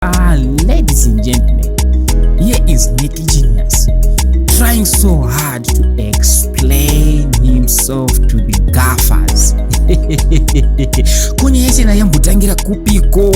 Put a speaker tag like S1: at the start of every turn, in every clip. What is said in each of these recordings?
S1: Ah, ladies and gentlemen, here is Nicky Genius trying so hard to explain himself to the gaffers. Kune yese yambotangira kupiko?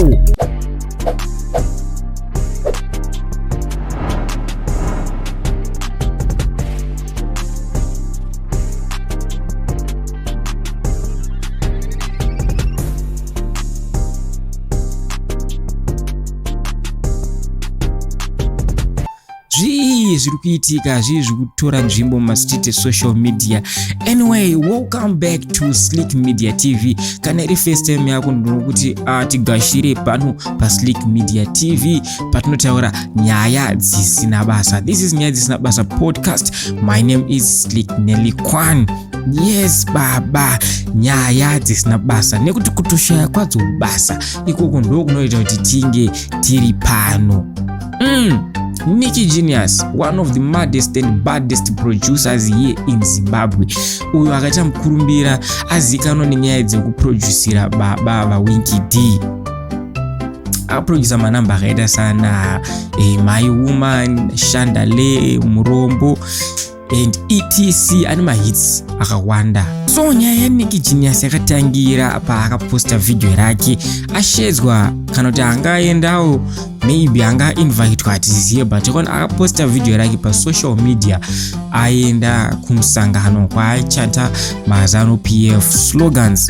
S1: Zvii zviri kuitika, zvii zviri kutora nzvimbo mumastreet esocial media? Anyway, welcome back to Slick Media TV. Kana iri first time yako, ndinokuti tigashire pano paSlick Media TV, patinotaura nyaya dzisina basa. This is Nyaya Dzisina Basa podcast. My name is Slick Nelly Kwan. Yes baba, nyaya dzisina basa, nekuti kutoshaya kwadzo basa ikoko ndo kunoita kuti tinge tiri pano. Nicky Genius, one of the maddest and baddest producers here in Zimbabwe, uyo akaita mukurumbira, azikanwa nenyaya dzekuproducira baba vaWinky D. Akaprodusa manamba akaita sana My Woman, Shandale, Murombo and etc. Ane mahits akawanda. So nyaya yaNicky Genius yakatangira paakaposta vhidhiyo rake ashedzwa, kana kuti angaendawo, maybe angainvitwa, hatizive, but akaona akaposta vhidhiyo rake pasocial media aenda kumusangano kwaachanta maZANU PF slogans.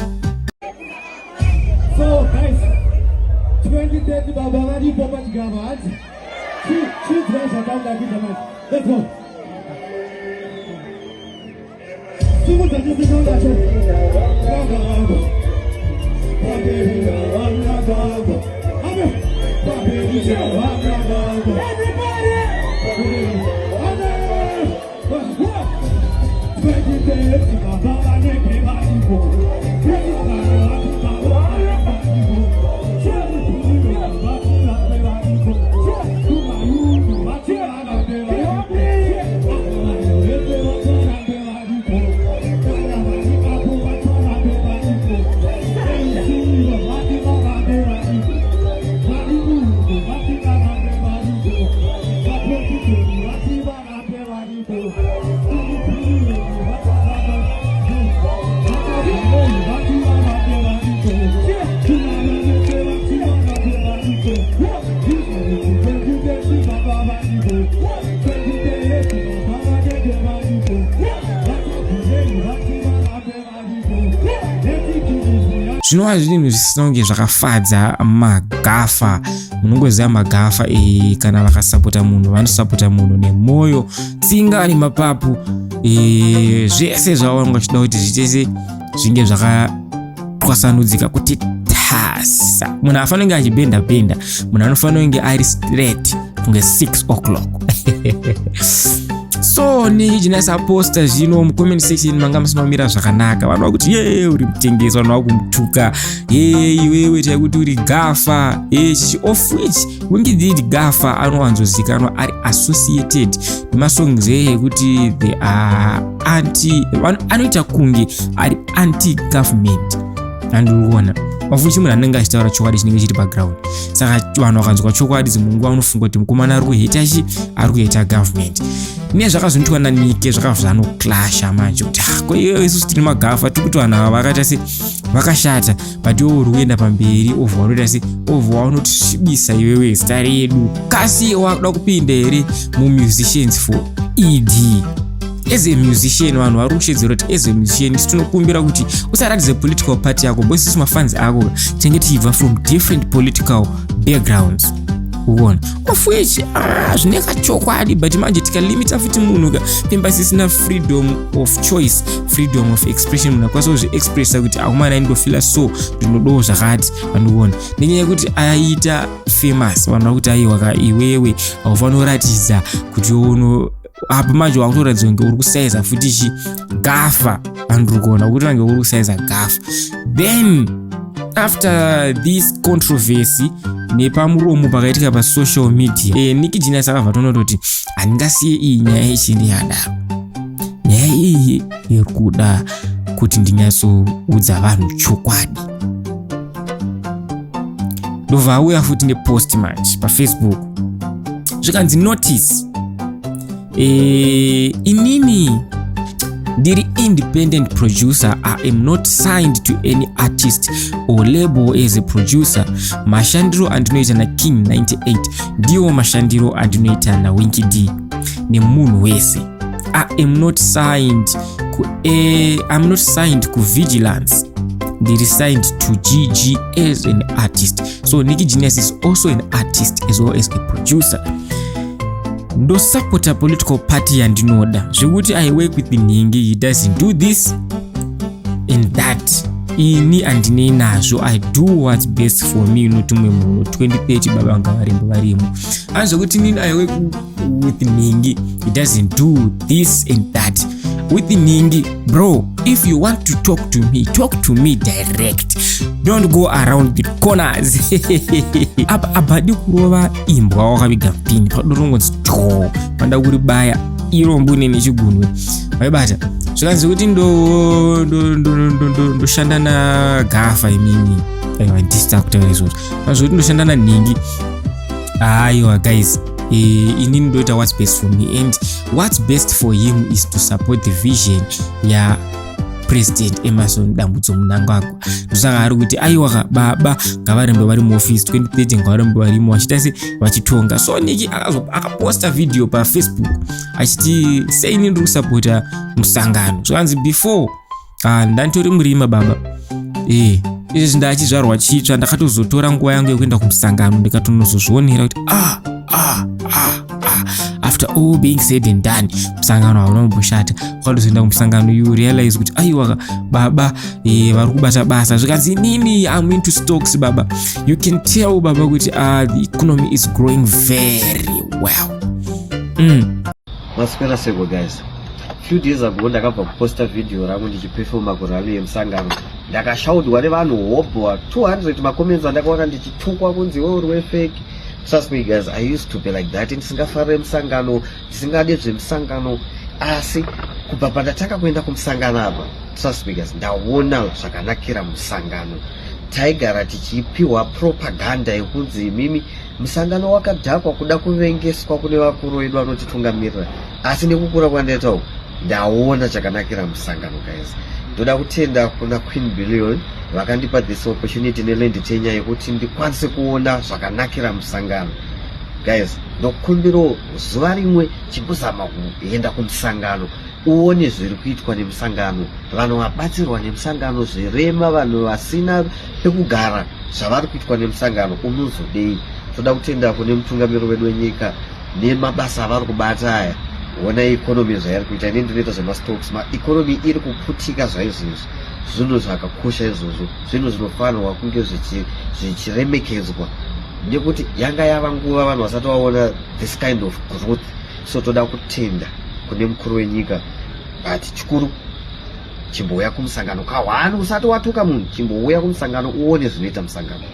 S2: So guys, 2030 baba varipo pachigaba, hanzi chidzwa zvakanga kuita manje. Let's go. Simudza chese chaungacho. Mnangagwa. Pamberi naVaMnangagwa. Amen. Pamberi naVaMnangagwa. Everybody. Amen. 2030 baba vanenge varipo.
S1: Zvinova zvinhu zvisina kunge zvakafadza magafa. Munongoziva magafa kana vakasapota munhu, vanosapota munhu nemwoyo, tsinga nemapapu, zvese zvavo vanenge vachida kuti zvitese zvinge zvakatwasanudzika kuti tasa. Munhu afanira kunge achibhenda bhenda, munhu anofanira kunge ari straight kunge 6 o'clock. So Nicky Genius aposta zvino, mucomment section manga musina kumira zvakanaka. Vanhu vakuti, "Ye, uri mutengesi." Vanhu vakumutuka, "Ye, iwewe taikuti uri gafa." Ye, chichi, of which Winky D gafa anowanzozikanwa ari associated nemasongs ekuti they are anti, anoita kunge ari anti government, andikuona, of which munhu anenge achitaura chokwadi chinenge chiri paground. Saka vanhu vakanzwa chokwadi, dzimwe nguva unofunga kuti mukomana ari kuheta chi, ari kuheta government. Nezvakazonitwa naNicky zvakabva zvanoclasha manje kuti, "Ah, ko iwe, isusu tiri magafa, tiri kuti vanhu ava vakaita se vakashata, but iwe uri kuenda pamberi, ovha unoita se ovha waunotisvibisa iwewe zita redu. Kasi wakuda kupinda here mumusicians for ED?" As a musician, vanhu vari kushedzera kuti as a musician isi tinokumbira kuti usaratidze political party yako, because isusu mafans ako tinenge tichibva from different political backgrounds. Ukuona, of which, ah, zvine kachokwadi, but manje tikalimita futi munhu ka pemba sisina freedom of choice, freedom of expression, munhu akwanisa kuzviexpressa kuti, "Akumana, ndofila so, ndinodawo zvakati." Vandikuona, nenyaya yekuti aita famous, vanhu vakuti, "Aiwa ka, iwewe haufaniri kuratidza kuti uno apa." Manje wakutoratidza kunge uri kusaiza futi chi gafa. Andiri kuona kuti vange uri kusaiza gafa. Then after this controversy nepamuromo pakaitika pasocial media, Nicky Genius akabva tonototi, "Handingasiye iyi nyaya ichindi yadaro. Nyaya iyi iri kuda kuti ndinyatsoudza vanhu chokwadi." Ndobva auya futi nepost manje paFacebook, zvikanzi, "Notice, inini ndiri independent producer. I am not signed to any artist or label as a producer. Mashandiro andinoita naKing 98 ndiwo mashandiro andinoita naWinky D nemunhu wese. I am not signed ku I'm not signed kuVigilance. Ndiri signed to GG as an artist." So Nicky Genius is also an artist as well as a producer. "Ndosapota political party yandinoda. Zvekuti I work with nhingi, he doesn't do this and that, ini handinei nazvo. I do what's best for me, not umwe munhu. 2030 baba ngavarembo varimo." Ani zvekuti nini I work with nhingi, he doesn't do this and that with nhingi. Bro, if you want to talk to me, talk to me direct. Don't go around the corners." Apa abadi kurova imbwa wakaviga mpini, padorongonzi dyo panda kuribaya iro mbune nechigunwe vaibata. Zvikanzi kuti ndoshanda nagafa imini. Aiwa, ndisita kutaura izvozvo. Zvokuti ndoshanda nanhingi, aiwa guys, inini ndoita what's best for me, and what's best for him is to support the vision yaPresident Emmerson Dambudzo Mnangagwa. Ndosaka ari kuti aiwa, baba ngavarembe vari muofisi 2030, ngavarembe varimo vachiita se vachitonga. So Nicky akaposta video paFacebook achiti seini ndiri kusapota musangano. Zvakanzi before, ndanditori murima baba, izvezvi ndachizvarwa chitsva. Ndakatozotora nguva yangu yekuenda kumusangano, ndikatonozozvionera kuti ah ah ah ah, after all being said and done, musangano hauna kumboshata. Ukatozoenda kumusangano, you realize kuti aiwa, baba vari kubata basa. Zvikanzi inini I'm into stocks baba. You can tell baba kuti the economy is growing very well.
S3: Maswera seko guys? Few days ago ndakabva kuposta video rangu ndichipefoma kurally yemusangano. Ndakashaudwa nevanhu hobho 200 macomments andakaona, ndichitukwa kunzi iwe uri wefake. Trust me guys, I used to be like that, ndisingafarire musangano, ndisingade zvemusangano. Asi kubva pandatanga kuenda kumusangano apa, trust me guys, ndaona zvakanakira musangano. Taigara tichipiwa propaganda yekunzi imimi musangano wakadhakwa, kuda kuvengeswa kune vakuru vedu vanotitungamirira. Asi nekukura kwandaita uku, ndaona chakanakira musangano guys. Ndoda kutenda kuna Queen Billion vakandipa this opportunity neland tenure yekuti ndikwanise kuona zvakanakira musangano. Guys, ndokumbirawo zuva rimwe chimbozama kuenda kumusangano, uone zviri kuitwa nemusangano, vanhu vabatsirwa nemusangano, zvirema, vanhu vasina pekugara, zvavari kuitwa nemusangano. Unozodei? Toda kutenda kune mutungamiri wedu wenyika nemabasa avari kubata aya. Ona economy zvairi kuita. Ine ndinoita zvemastocks, maeconomy iri kuputika zvaizvezvi. Zvinhu zvakakosha izvozvo, zvinhu zvinofanirwa kunge zvichiremekedzwa nekuti yanga yava nguva vanhu vasati vaona this kind of growth. So toda kutenda kune mukuru wenyika, but chikuru, chimbouya kumusangano kahwani usati watuka munhu. Chimbouya kumusangano uone zvinoita musangano.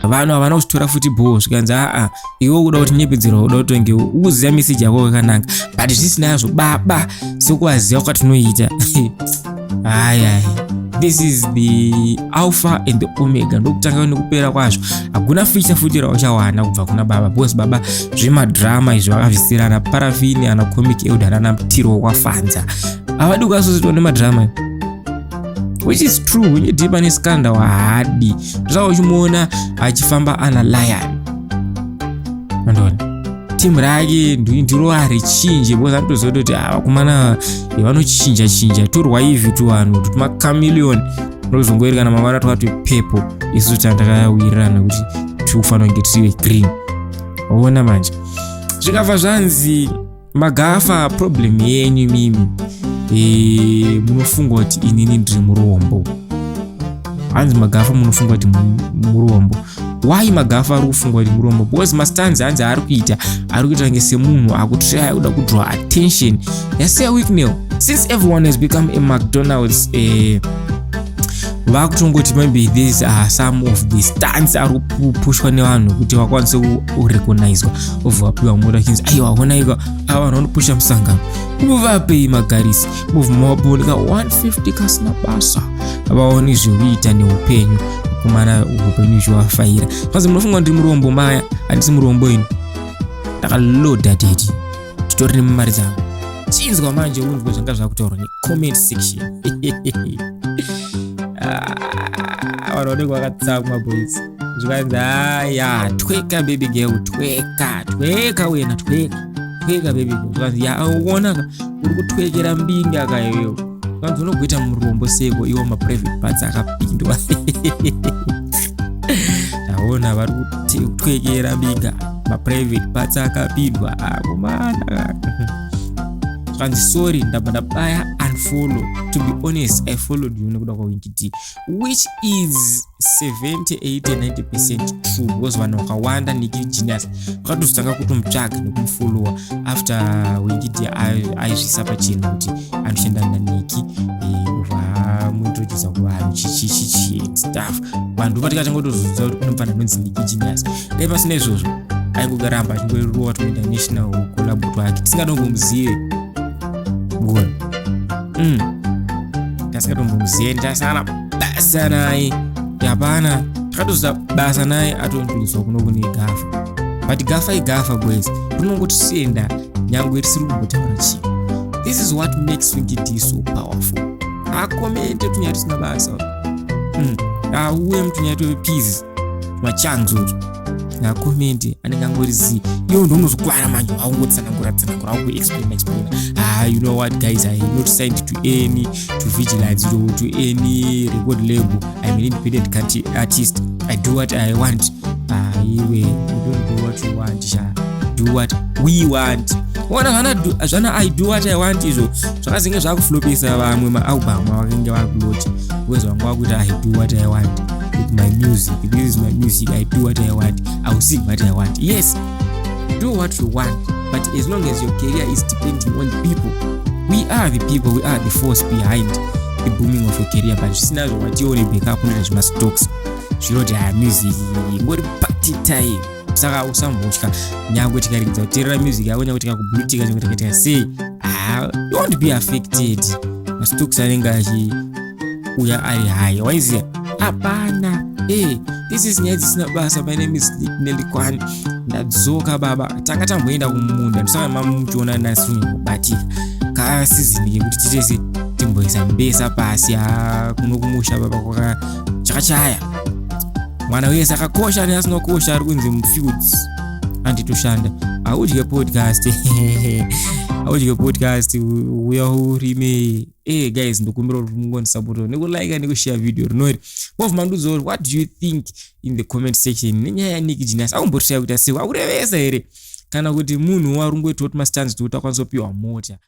S1: Vanhu havana kuchitora futi bho. Zvikanzi aa, iwe ukuda kuti nyepedzerwa, uda kutonge ukuziva meseji yako yakanaka, but zvisinazvo baba, sekuvaziva kwatinoita. Hai, this is the alpha and the omega, ndokutanga nekupera kwazvo. Hakuna feature futi rauchawana kubva kuna baba, because baba zvemadhirama izvi vakazvisiyira ana Parafini, ana Comic Elder, ana Mutiro wafanza. Havadi kuasositwa nemadhirama, which is true. Unyedhi pane scandal haadi. Ndosaka uchimuona achifamba ana lion, andona timu rake ndiro harichinje, because anotoziva kuti vakomana vanochinja chinja, torwa ivhi tuvanhu tumakamiliyoni, ndozongoeri kana mangwana twakati pepo. Isusu tandakawirirana kuti tikufanira kunge tiri green. Waona manje, zvikabva zvanzi magafa, problem yenyu mimi, munofunga kuti inini ndiri murombo. Hanzi magafa, munofunga kuti murombo. Why magafa ari kufunga kuti murombo? Because mastunts hanzi ari kuita, ari kuita kunge semunhu akutraya kuda kudraw attention yaSir Wicknell. Since everyone has become a McDonald's, vakutongoti maybe these are some of the stunts ari kupushwa nevanhu kuti vakwanise kurecognizwa, obva vapiwa mota chinzi aiwa, onaika ava vanhu vanopusha musangano, muvapei magarisi, mubva mavabonika 150 kasina basa, vaoni zvekuita neupenyu. Vakomana, upenyu uchiwafaira. Zvanzi, "Munofunga ndiri murombo maya? Handisi murombo ini, ndakaloda daddy, titori nemumari dzangu." Chinzwa manje, unzwe zvanga zvakutaurwa necomment section. Ah, vanhu vanenge vakatsamwa, boys. Zvikanzi, "Aya, tweka baby girl, tweka, tweka wena, tweka, tweka baby girl." Zvikanzi, "Ya, uonaka uri kutwekera mbinga kayoyo." Zvikanzi, "Unogoita murombo seko iwo maprivate parts akapindwa?" Taona vari kutwekera mbinga, maprivate parts akapindwa, akomana. Zvikanzi, "Sorry, ndabva ndabaya unfollow. To be honest, I followed you nekuda kwaWinky D," which is 70, 80, 90% true, because vanhu vakawanda Nicky Genius vakatozotanga kutomutsvaga nekumufollowa after Winky D aizvisa pachena kuti anoshanda naNicky, vamuintrodusa kuvanhu, chichichichi stuff. Vanhu patikatanga kutozoziva kuti kune mufana anonzi Nicky Genius. Dai pasina izvozvo, aingoramba achingorova tuinternational collabo twake, tisingatombomuzive ngoni. Tasingatombomuzive, tasana basa naye hapana. Takatoziva basa naye atointroducwa kuno kune Gafa. But Gafa iGafa, boys, rinongotisenda nyangwe risiri kumbotaura chinhu. This is what makes Winky D so powerful. Acommente tunyaya tusina basa. Auye mutunyaya twepeace, tumachangs utu, acommente, anenge angori zi. Iwo ndounozokwana manje, waungotsanangura tsanangura, wakuexplain explain. "Ah, you know what, guys, I not signed to any, to Vigilance or to any record label. I'm an independent country artist. I do what I want." Ah, iwe, you don't do what you want sha, do what we want. Ona zvana "I do what I want" izvo zvakazenge zvakuflopesa vamwe maalbum avakenge vakulocha, because vanga vakuti, "I do what I want with my music. This is my music. I do what I want. I will sing what I want." Yes, do what you want, but as long as your career is depending on the people, we are the people, we are the force behind the booming of your career. But zvisina zvawatione backup, unoita zvemastocks, zvinoti ha, music ingori party time. Saka usambotya, nyangwe tikaregedza kuteerera music yako, nyangwe tikakublutika, nyangwe tikaita sei, ha, you won't be affected. Mastocks anenge achiuya ari high, waiziya hapana. Hey, this is Nyaya Dzisina Basa. My name is Nelikwan. Ndadzoka baba. Tanga tamboenda kumunda, ndosaka mamuchiona nasirunyambobatika kaseason kekuti titese timboisa mbesa pasi. Kuno kumusha baba kwaka chakachaya, mwana wese akakosha neasina kukosha ari kunzi mufields anditoshanda. Haudye podcast, haudye podcast, uya urime. Hey guys, ndokumbira kuti mungondisapota nekulike nekushare video rinori. Movha mandudzo, what do you think in the comment section nenyaya yaNicky Genius? Akumbotiraya kuita sei? Akurevesa here, kana kuti munhu warungoitawo tumastands tokuti akwanisa kupiwa mota?